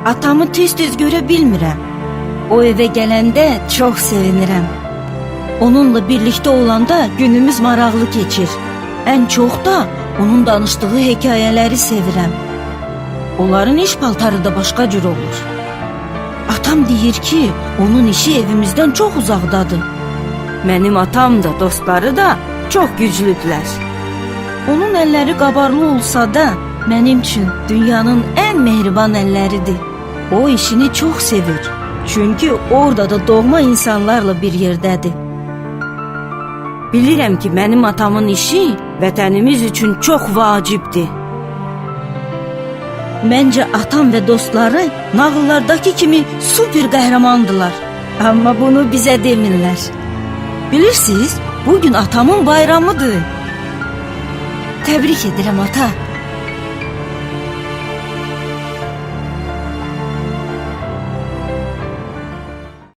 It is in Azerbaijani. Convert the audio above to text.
Atamı tez-tez görə bilmirəm. O evə gələndə çox sevinirəm. Onunla birlikdə olanda günümüz maraqlı keçir. Ən çox da onun danışdığı hekayələri sevirəm. Onların iş paltarı da başqa cür olur. Atam deyir ki, onun işi evimizdən çox uzaqdadır. Mənim atam da, dostları da çox güclüdülər. Onun əlləri qabarlı olsa da, mənim üçün dünyanın ən mehriban əlləridir. O işini çox sevir. Çünki orada da doğma insanlarla bir yerdədir. Bilirəm ki, mənim atamın işi vətənimiz üçün çox vacibdir. Məncə atam və dostları nağıllardakı kimi super qəhrəmandılar. Amma bunu bizə demirlər. Bilirsiniz, bugün atamın bayramıdır. Təbrik edirəm ata.